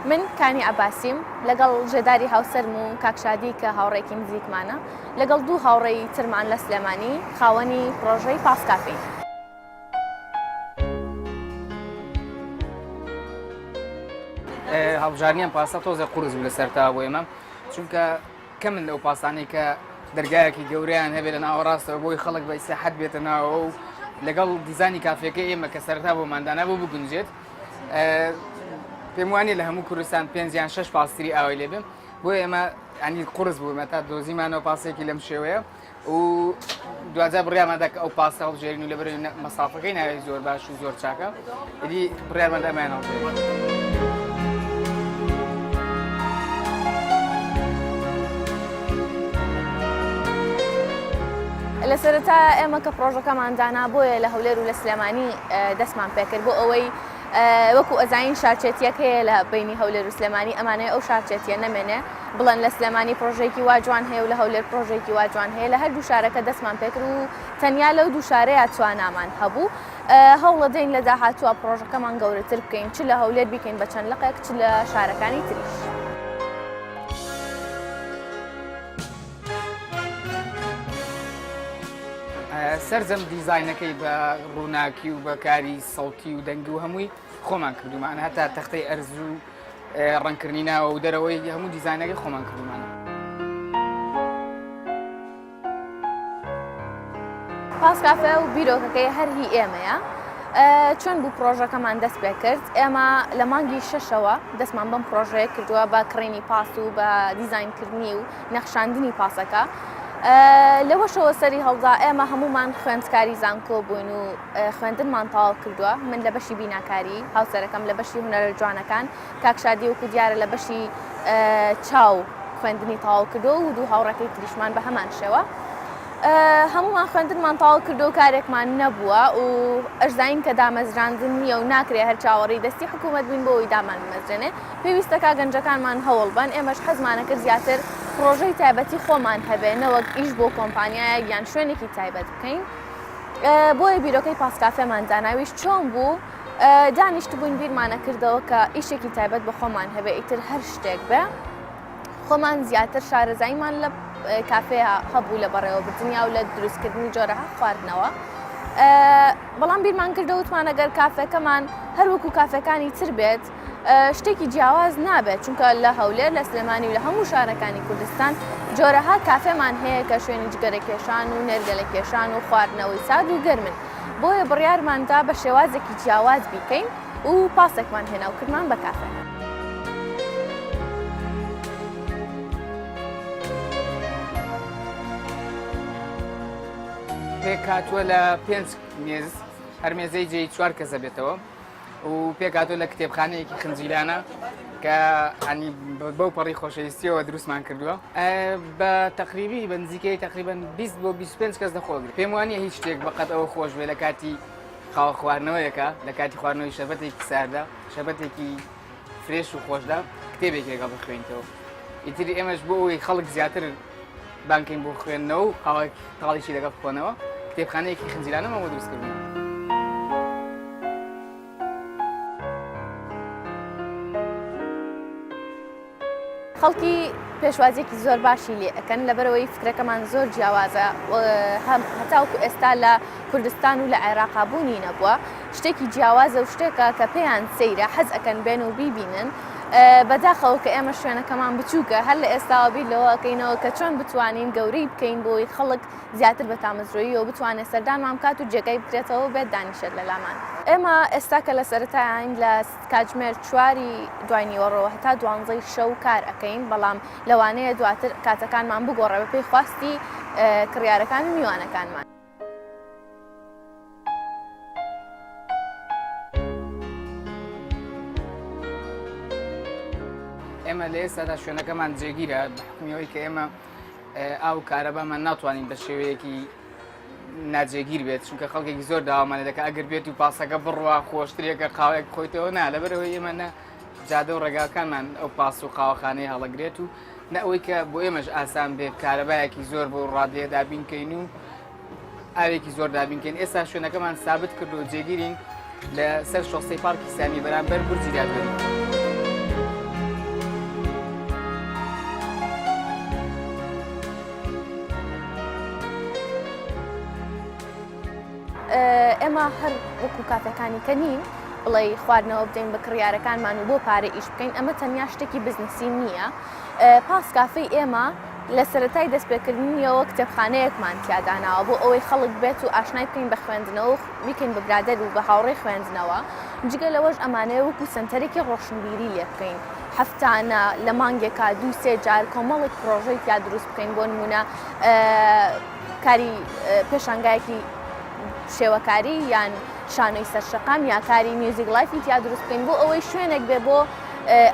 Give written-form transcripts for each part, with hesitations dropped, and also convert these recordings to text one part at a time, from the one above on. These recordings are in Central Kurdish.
من کانی عەباسیم لەگەڵ ژێداری هاوسەرم و کاک شادی کە هاوڕێکی نزیکمانە لەگەڵ دوو هاوڕێی ترمان لە سلێمانی خاوەنی پڕۆژەی پاس کافێین. هەڵبژاردنی ئەم پاسە تۆزێ قورس بوو لە سەرتا بۆ ئێمە چونکە کەمن لەو پاسانەی کە دەرگایەکی گەورەیان هەبێت لە ناوەڕاستەوە بۆی خەڵک بە ئیسراحەت بێتە ناوەوە و لەگەڵ دیزانی کافێکە ئێمە کە سەرتا بۆماندانا بۆ بگونجێت پێم وانە لە هەموو کوردستان پێنج یان شەش پاستری ئاوای لێبێ بۆ ئێمە ئەنی قورس بوو تا دۆزیمانەوە پاسێکی لەم شێوەیە و دواجار بڕیارماندا کە ئەو پاسە هەڵبژێرین و لەبەر مەسافەکەی ناوی زۆر باش و زۆر چاکە ئیدی بڕیارماندا ئەمەیان هەڵبژێرین. لە سەرەتا ئێمە کە پڕۆژەکەمان دانا بۆیە لە هەولێر و لە سلێمانی دەستمان پێکرد بۆ ئەوەی وەکو ئەزانین شارچێتیەک هەیە لە بینی هەولێر و سلێمانی ئەمانەیە ئەو شارچێتیە نەمێنێ بڵێن لە سلێمانی پرۆژەیەکی وا جوان هەیە و لە هەولێر پرۆژەیەکی وا جوان هەیە لە هەردوو شارەکە دەستمان پێکرد و تەنیا لەو دوو شارەیە توانامان هەبوو هەوڵەدەین لە داهاتووە پرۆژەکەمان گەورەتر بکەین چ لە هەولێر بیکەین بە چەند لقێک چ لە شارەکانی تریش. سەرجەم دیزاینەکەی بە ڕووناکی و بە کاری سەوتی و دەنگی و هەمووی خۆمان کردومان هەتا تەختەی ئەرز و ڕەنگکردنی ناوە و دەرەوەی هەموو دیزاینەکەی خۆمان کردومانە. پاس کافێ و بیرۆکەکەی هەر هی ئێمەیە. چۆن بوو پرۆژەکەمان دەست پێ کرد ئێمە لە مانگی شەشەوە دەستمان بەم پرۆژەیە کردووە بە کڕینی پاس و بە دیزاینکردنی و نەخشاندنی پاسەکە لەوەشەوە سەری هەڵدا ئێمە هەمومان خوێندکاری زانکۆ بووین و خوێندنمان تەواو کردووە من لە بەشی بیناکاری هاوسەرەکەم لە بەشی هونەرە جوانەکان کاک شادی وەکو دیارە لە بەشی چاو خوێندنی تەواو کردووە و دوو هاوڕەکەی تریشمان بە هەمان شێوە هەمومان خوێندنمان تەواو کردو و کارێکمان نەبووە و ئەشزانین کە دامەزراندن نییە و ناکرێ هەر چاوەڕی دەستی حکوومەت بین بۆ ئەوی دامان بمەزرێنێ پێویستەکە گەنجەکانمان هەوڵ بەن ئێمەش حەزمانە کرد زیاتر پرۆژەی تایبەتی خۆمان هەبێ نەوەک ئیش بۆ کۆمپانیایەک یان شوێنێکی تایبەت بکەین بۆیە بیرۆکەی پاسکافێمان داناویش چۆن بوو دانیشتبووین بیرمانە کردەوە کە ئیشێکی تایبەت بە خۆمان هەبێ ئیتر هەر شتێک بێ خۆمان زیاتر شارەزاییمان لە کافێ هەبوو لە بەڕێوەبردنیا و لە دروستکردنی جۆرەها خواردنەوە بەڵام بیرمان کردەوە وتمان ئەگەر کافێکەمان هەروەکو کافێکانی تر بێت شتێکی جیاواز نابێت چونکە لە هەولێر لە سلێمانی و لە هەموو شارەکانی کوردستان جۆرەها کافێمان هەیە کە شوێنی جگەرە کێشان و نێرگەلە کێشان و خواردنەوەی سارد و گەرمن بۆیە بڕیارماندا بە شێوازێکی جیاواز بیکەین و پاسێکمان هێنا و کردمان بە کافێ. پێکهاتووە لە پێنج مێز هەر مێزەی جێی چوار کەسە بێتەوە و پێکهاتووە لە کتێبخانەیەکی خنجیلانە کە ئەنی بەو پەڕی خۆشەویستیەوە دروستمان کردووە بە تەقریبی بە نزیکەی تقریبا 20 بۆ 25 کەس دەخۆگرێت پێم وانە هیچ شتێک بەقەت ئەوە خۆش بێ لە کاتی قاوە خواردنەوەیەکە لە کاتی خواردنەوەی شەربەتێکی ساردا شەربەتێکی fresh و خۆشدا کتێبێکی لەگەڵ بخوێنیتەوە ئیتر ئێمەش بۆ ئەوەی خەڵک زیاتر بانکەین بۆ خوێندنەوە و قاوە تاڵیشی لەگەڵ بخۆنەوە کتێبخانەیەکی خنجیلانەمان بۆ دروست کردوون. خەڵکی پێشوازیەکی زۆر باشی لێ ئەکەن لەبەرەوەی فکرەکەمان زۆر جیاوازە هەتاوکو ئێستا لە کوردستان و لە عێراقا بوونی نەبووە شتێکی جیاوازە و شتێکە کە پێیان سەیرە حەز ئەکەن بێن و بیبینن. بەداخەوە کە ئێمە شوێنەکەمان بچووکە هەر لە ئێستاوە بیر لەوە ئەکەینەوە کە چۆن بتوانین گەورەی بکەین بۆی خەڵک زیاتر بە تامەزرۆییەوە بتوانێت سەردانمان بکات و جێگای بکرێتەوە و بێت دانیشێت لە لامان. ئێمە ئێستا کە لە سەرەتایین لە کاتژمێر چواری دوای نیوەڕۆوە هەتا دوانزەی شەو کار ئەکەین، بەڵام لەوانەیە دواتر کاتەکانمان بگۆڕێ بەپێی خواستی کڕیارەکان و میوانەکانمان. ئێمە لە ئێستادا شوێنەکەمان جێگیرە بە حکومی ئەوەی کە ئێمە ئاو و کارەبامان ناتوانین بە شێوەیەکی ناجێگیر بێت چونکە خەڵکێکی زۆر داوامان دەکە ئەگەر بێت و پاسەکە بڕوا خۆشترێکە قاوێک خۆیتەوە نا لەبەرەوەی ئێمە نە جادە و ڕێگاکانمان ئەو پاس و قاوەخانەی هەڵەگرێت و نە ئەوەی کە بۆ ئێمەش ئاسان بێت کارەبایەکی زۆر بۆ ڕادەیە دابینکەین و ئاوێکی زۆر دابینکەین ئێستا شوێنەکەمان سابت کرد و جێگیرین لە سەر شۆستەی پارکی سامی بەرامبەر بورجی دادوەری. ئێمە هەر وەکو کافەکانی کە نین بڵێ خواردنەوە بدەین بە کڕیارەکانمان و بۆ پارە ئیش بکەین ئەمە تەنیا شتێکی بزنسی نییە پاس کافەی ئێمە لە سەرەتای دەستپێکردنیەوە کتێبخانەیەکمان تیا داناوە بۆ ئەوەی خەڵک بێت و ئاشنای بکەین بە خوێندنەوە و بیکەین بە برادەر و بە هاوڕێی خوێندنەوە، جگە لەوەش ئەمانەوێ وەکو سەنتەرێکی ڕۆشنبیری لێ بکەین هەفتانە لە مانگێکا دوو سێ جار کۆمەڵێک پڕۆژەی تیا دروست بکەین بۆ نمونە کاری پێشانگایەکی شێوەکاری یان شانۆی سەرشەقام یا کاری music live ی تیا دروست بکەین بۆ ئەوەی شوێنێک بێ بۆ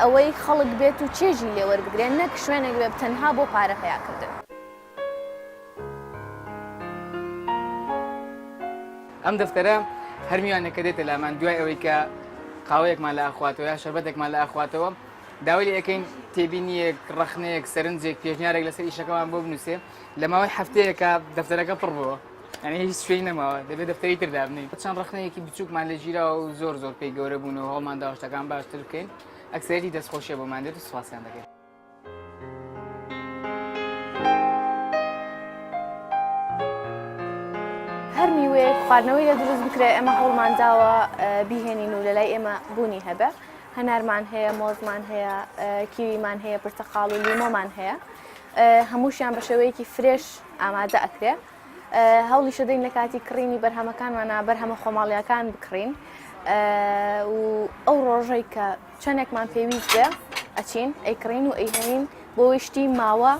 ئەوەی خەڵک بێت و چێژی لێ وەربگرێت نەک شوێنێک بێت تەنها بۆ پارە پەیاکردن. ئەم دەفتەرە هەر میوانێک کە دێتە لامان دوای ئەوەی کە قاوەیەکمان لە ئەخواتەوە یا شەربەتێکمان لە ئەخواتەوە داوای لێ ئەەکەین تێبینیەک ڕەخنەیەک سەرنجێک پێشنیارێک لەسەر ئیشەکەمان بۆ بنووسێ لە ماوەی هەفتەیەکە دەفتەرەکە پڕ بووە یعنی هیچ شوێی نەماوە دەبێت دەفتەری تر دابنین چەند ڕەخنەیەکی بچووکمان لە گیراوە و زۆر زۆر پێی گەورە بوون و هەوڵمان داوە شتەکان باشتر بکەین ئەکسەرێتی دەستخۆشیە بۆمان دێت و سوپاسیان دەکەین. هەر میوەیەک خواردنەوەی لێ دروست بکرێت ئێمە هەوڵمان داوە بیهێنین و لەلای ئێمە بوونی هەبێ هەنارمان هەیە مۆزمان هەیە کیویمان هەیە پرتەقاڵ و لیمۆمان هەیە هەمووشیان بە شێوەیەکی fresh ئامادە ئەکرێ هەوڵیشە دەین لە کاتی کڕینی بەرهەمەکانمانە بەرهەمە خۆماڵیەکان بکڕین و ئەو ڕۆژەی کە چەندێکمان پێویست بێ ئەچین ئەیکڕین و ئەیهێنین بۆ شتی ماوە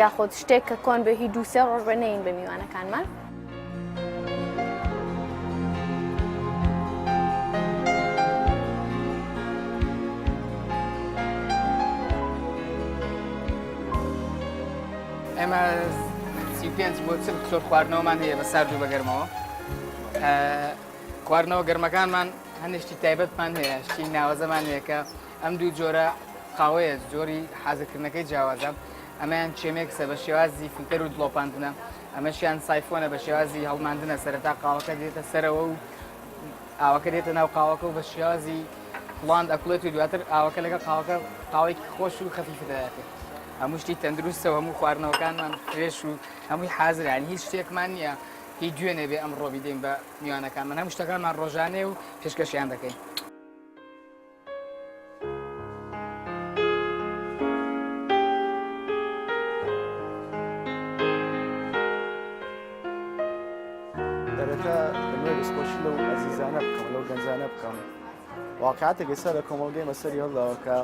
یاخود شتێک کە کۆن بێ هی دووسێ ڕۆژ بە نین بە میوانەکانمان. ئێمە 35 بۆ 40 جۆر خواردنەوەمان هەیە بە سارد و بە گەرمەوە خواردنەوە گەرمەکانمان هەندێک شتی تایبەتمان هەیە شتی ناوەزەمان هەیە کە ئەم دوو جۆرە قاوەیە جۆری حازرکردنەکەی جیاوازە ئەمەیان Chemex ە بە شێوازی فلتەر و دڵۆپاندنە ئەمەشیان siphon ە بە شێوازی هەڵماندنە سەرەتا قاوەکە دێتە سەرەوە و ئاوەکە دێتە ناو قاوەکە و بە شێوازی کوڵاند ئەکوڵێت و دواتر ئاوەکە لەگەڵ قاوەکە قاوەیەکی خۆش و خەفیفە دەداتێ. هەموو شتی تەندروستە و هەموو خواردنەوەکانمان fresh و هەمووی حازرە یانی هیچ شتێکمان نییە هی دوێنێ بێ ئەمڕۆ بیدەین بە میوانەکانمان هەموو شتەکانمان ڕۆژانەیە و پێشکەشیان دەکەین. سەرەتا دەمەوێت دەستخۆشی لەو ئەزیزانە بکەم لەو گەنجانە بکەم واقعاتێک ئێستا لە کۆمەڵگەی مەسەری هەڵداوە کە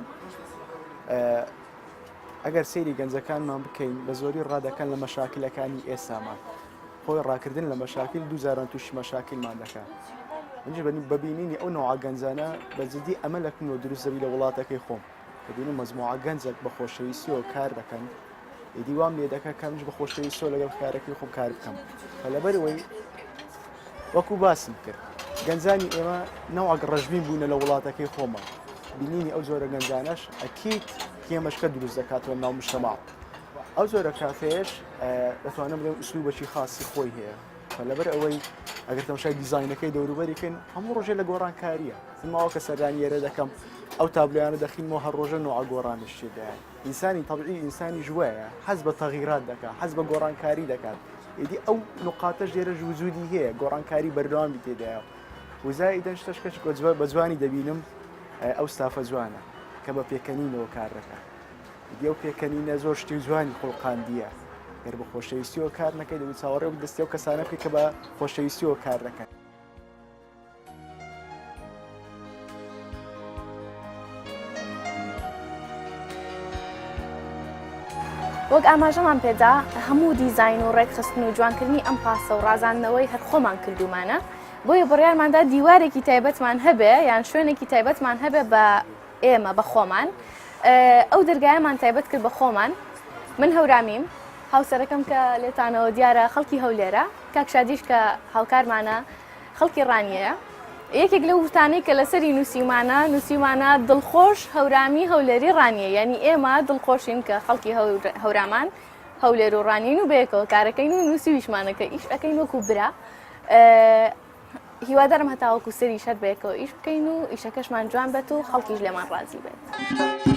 ئەگەر سەیری گەنجەکانمان بکەین بە زۆری ڕادەکەن لە مەشاکلەکانی ئێسامان خۆی ڕاکردن لە مەشاکل دوو جاران تووشی مەشاکلمان دەکات منیش بە بینینی ئەو نوعە گەنجانە بە جدی ئەمە لە کنەوە دروست دەبی لە وڵاتەکەی خۆم دەبینم مەجموعە گەنجێک بە خۆشەویستیەوە کار دەکەن ئیدی وام لێ دەکە کە منیش بە خۆشەویستەوە لەگەڵ کارەکەی خۆم کار بکەم کە لەبەرەوەی وەکو باسم کرد گەنجانی ئێمە نەوەک ڕەشبین بوونە لە وڵاتەکەی خۆمان بینینی ئەو جۆرە گەنجانەش ئەکیت کێمەشکە دروست دەکاتەوە ناو مشتەما ئەو جۆرە کافێش دەتوانم بڵێم ئوسلوبەکی خاصی خۆی هەیە لەبەر ئەوەی ئەگەر تەماشای دیزاینەکەی دەوروبەری کەین هەموو ڕۆژێ لە گۆڕانکاریە من ماوە کە سەردانی ئێرە دەکەم ئەو تابلۆیانە دەخینمەوە هەر ڕۆژە نوعە گۆڕانش تێدایە ئینسانی تەبعی ئینسانی ژوەیە حەز بە تەغیرات دەکات حەز بە گۆڕانکاری دەکات ئیدی ئەو نقاتەش لێرەش وجودی هەیە گۆڕانکاری بەردەوامی تێدایە وزایدەن شتەش کەش بە جوانی دەبینم ئەو ستافە جوانە. کە بە پێکەنینەوە کار دەکات. ئیدی ئەو پێکەنینە زۆر شتی جوانی خوڵقاندییە. گەر بە خۆشەویستیەوە کار نەکەی دەبێت چاوەڕێ و دەستی ئەو کەسانە بکەیت کە بە خۆشەویستیەوە کار دەکەن. وەک ئاماژەمان پێدا هەموو دیزاین و ڕێکخستن و جوانکردنی ئەم پاسە و ڕازاندنەوەی هەر خۆمان کردومانە بۆیە بڕیارماندا دیوارێکی تایبەتمان هەبێ یان شوێنێکی تایبەتمان هەبێ بە ئێمە بە خۆمان ئەو دەرگایەمان تایبەت کرد بە خۆمان من هەورامیم هاوسەرەکەم کە لێتانەوە دیارە خەڵکی هەولێرە کاک شادیش کە هاوکارمانە خەڵکی ڕانیەیە یەکێک لەو وتانەی کە لەسەری نووسیمانە نووسیمانە دڵخۆش هەورامی هەولێری ڕانیە یعنی ئێمە دڵخۆشین کە خەڵکی هەورامان هەولێر و ڕانین و بەیەکەوە کارەکەین و نووسیویشمانە کە ئیش ئەەکەین وەکو برا هیوادارم هەتاوەکو سەریش هەر بەیەکەوە ئیش بکەین و ئیشەکەشمان جوان بێت و خەڵکیش لێمان ڕازی بێت.